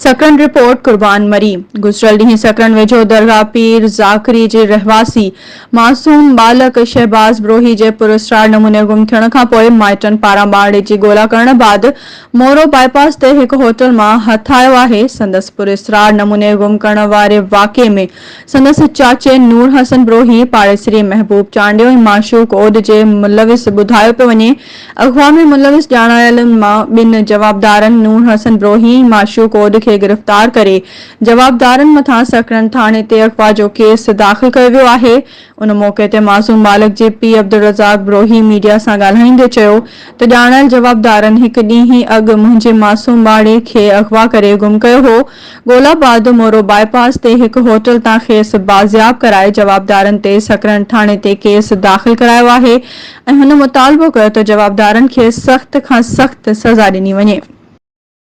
Sakrand, report, قربان مري، گذريل ڏينهن سڪرنڊ ويجهو درگاهه پير ذاڪري جي رهواسي معصوم ٻالڪ شهباز بروهي جي پراسرار نموني گم ٿيڻ کانپوء مائٽن پاران ٻارڙي جي ڳولا ڪرڻ بعد مورو بائي پاس تي هڪ هوٽل مان هٿ آيو آهي سندس پراسرار نموني گم ڪرڻ واري واقعي ۾ سندس چاچي نور حسن بروهي، پاڙيسري محبوب چانڊيو ۽ معشوق اوڏ جي ملوث ٻڌايو پيو وڃي. اغوا ۾ ملوث ڄاڻايلن مان ٻن جوابدارن نور حسن بروهي ۽ معشوق اوڏ کي گرفتار ڪري جوابدارن مٿان سڪرنڊ ٿاڻي تي اغوا جو ڪيس داخل ڪيو ويو آهي. ان موقعي تي معصوم ٻالڪ جي پيء عبدالرزاق بروهي ميڊيا سان ڳالهائيندي چيو ته ڄاڻايل جوابدارن هڪ ڏينهن اڳ منهنجي معصوم ٻارڙي کي اغوا ڪري گم ڪيو هو، ڳولا بعد مورو باء پاس تي هڪ هوٽل تان کيس بازياب ڪرائي جوابدارن تي سڪرنڊ ٿاڻي تي ڪيس داخل ڪرايو آهي ۽ هن مطالبو ڪيو ته جوابدارن کي سخت کان سخت سزا ڏني وڃي.